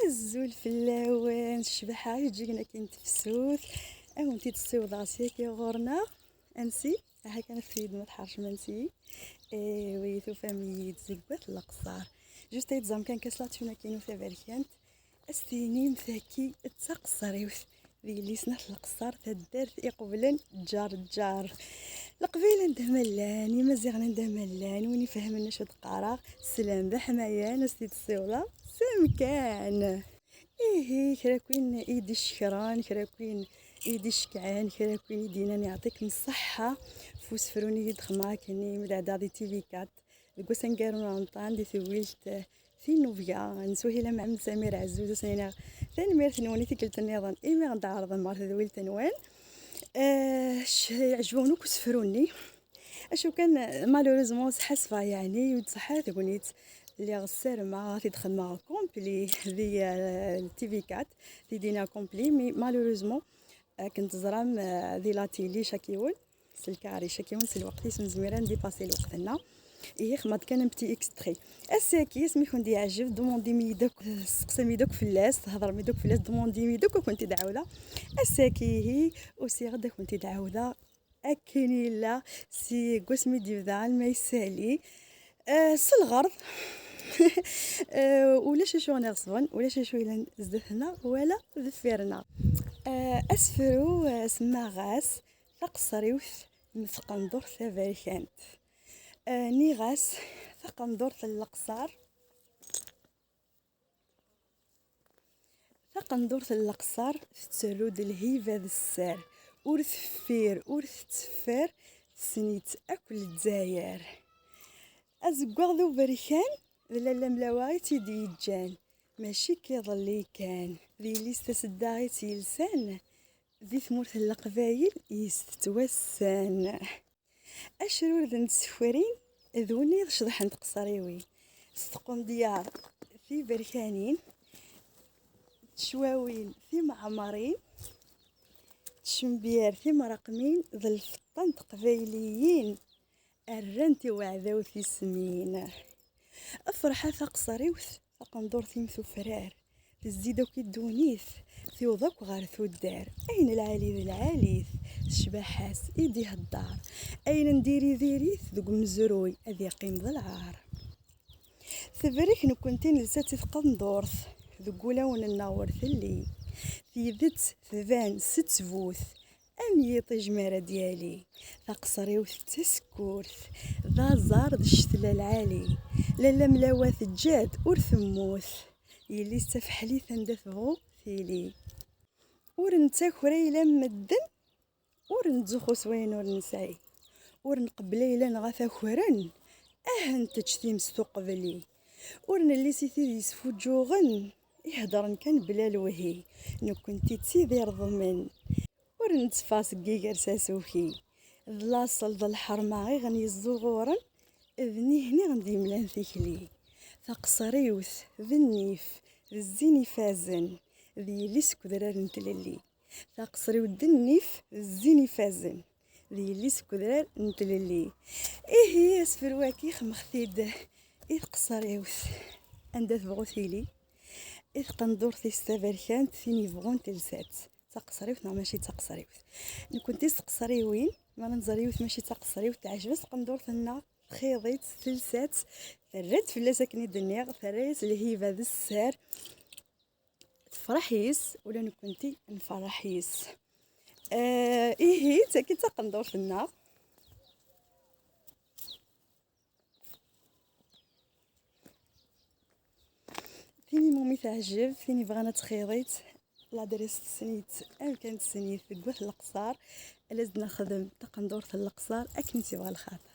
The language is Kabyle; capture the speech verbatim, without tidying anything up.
Azul fell-awen, ccbaḥa iǧǧigen akin tefsut. Ad wen-t-id-ssiwḍeɣ syagi ɣur-neɣ. Ansi? Aha kan afrid ma tḥercem ansi. Ewi, tufam-iyi-d seg wat Leqṣer. Just ay tẓam kan kas la tune akin taberkant. As-tinim taki d taqeṣriwt d yelli-s n at Leqṣer, taddart iqeblen ǧar ǧar. Leqbayel anda ma llan, Imaziɣen anda ma llan, win ifehmen acu d-qqareɣ, sslam d aḥmayan, as-t-id-ssiwḍeɣ s amkan. Ihi, kra kwin i d-icekkren, kra kwin i d-icekkɛen, kra kwin i d-yennan yeɛṭikem ṣṣeḥḥa f usefru-nni i d-xedmeɣ akkenni mi d-ɛeddaɣ di T V quatre deg wass aneggaru n Remḍan di tedwilt Tinubga n Suhila Mɛemmed Samir Ɛezzuz, ad sen-iniɣ tanemmirt-nwen i tikkelt nniḍen imi ɣ-d-tɛerḍem ɣer tedwilt-nwen. Eh, c-, yeɛjeb-awen akk usefru-nni. Acu kan, malheureusement, sḥassfeɣ yeɛni ur d-tṣeḥḥa ara tegnit. Lliɣ ssarmeɣ ad t-id-xedmeɣ complet di, eh, T V quatre, tidina complet, mais malheureusement, akken teẓram, eh, di la télé chaque yiwen s lkaɣ-is, chaque yiwen s lweqt-is, ur nezmir ara ad ndipasi lweqt-nneɣ. Ihi xedmeɣ-d kan un petit extrait. Ass-agi, asmi i kent-yeɛjeb, demandem-iyi-d akk, testeqsam-iyi-d akk fell-as, thedrem-iyi-d akk fell-as, demandem-iyi-d akk, ad kent-id-ɛawdeɣ. Ass-agi, ihi, usiɣ-d ad kent-id-ɛawdeɣ akken yella seg wasmi d-yebda alma yessali. Eh, s lɣerḍ. Eh, ulac acu ɣ-n-iɣeṣben, ulac acu yellan zdat-neɣ wala deffir-neɣ. Eh, asefru, eh, semmaɣ-as Taqeṣriwt m tqendurt taberkant. Eh, nniɣ-as taqendurt n Leqṣer. Taqendurt n Leqṣer tettarru-d lhiba d sser, ur teffir, ur tetteffer, tessen-itt akk Lezzayer. Azeggaɣ d uberkan, d lalla Mlawa i tt-id-yeǧǧan, mačči k iḍelli kan, d yelli-s taseddaɣit yelsan, di tmurt n Leqbayel yis tettwassan. Acrur d nsefrin d win i ɣ-ceḍḥen tqeṣriwin, s tqendyar tiberkanin, tecwawin timeɛmarin, tcembyar timraqmin d lfeṭṭa n teqbayliyin rrant i uɛdaw tismin. Afreḥ a taqeṣriwt, taqendurt-im tufrar, tezzi-d akk i ddunit, tiweḍ akk ɣer tuddar. Ayen lɛali d lɛali-t, s ccbaḥa-s i d-ihedder. Ayen n diri diri-t, deg umezruy ad yeqqim d lɛar. Tebrek nekkenti nelsa-tt i tqendurt, deg wulawen-nneɣ ur telli. Tidet tban s ttbut, am yiṭij mi ara d-yali. Taqeṣriwt d tasekkurt, d aẓar d ccetla lɛali. Lalla Mlawa teǧǧa-d ur temmut, yelli-s d tafeḥlit anda tebɣu tili. Ur nettaker ayla n medden, ur nettzuxxu s wayen ur nesɛi. Ur nqebbel ayla-nneɣ ad t-akren, ah ntečč times tuqbli. Ur nelli si tid yesfuǧǧuɣen, iheddren kan bla lewhi, nekkenti d tid ireḍmen. Ur netteffeɣ seg yiger s asuki. D laṣel d lḥerma i ɣen-yezzuɣuren, d nihni i ɣen-d-yemlan tikli. Taqeṣriwt d nnif, d zzin ifazen, d yelli-s deg udrar n tlelli. Taqeṣriwt d nnif, d zzin ifazen, d yelli-s deg udrar n tlelli. Ihi, asefru-agi xemmeɣ-t-id i tqeṣriwt, anda tebɣu tili, i tqendurt-is taberkant, tin yebɣun telsa-tt. D taqeṣriwt neɣ mačči d taqeṣriwt? Nekkenti s tqeṣriwin, mi ara nẓer yiwet mačči d taqeṣriwt, teɛjeb-as tqendurt-nneɣ, txiḍ-itt, telsa-tt, terra-d fell-as akken i d-nniɣ, terra-yas lhiba d sser, tefreḥ yis, ula nekkenti nferreḥ yis. Eh, ihi, d tagi d taqendurt-nneɣ. Tin i wumi teɛjeb, tin yebɣan ad txiḍ-itt, ladres tessen-itt, amkan tessen-it, deg wat Leqṣer, ala ad nexdem taqendurt n Leqṣer akken i tt-yebɣa lxaṭer.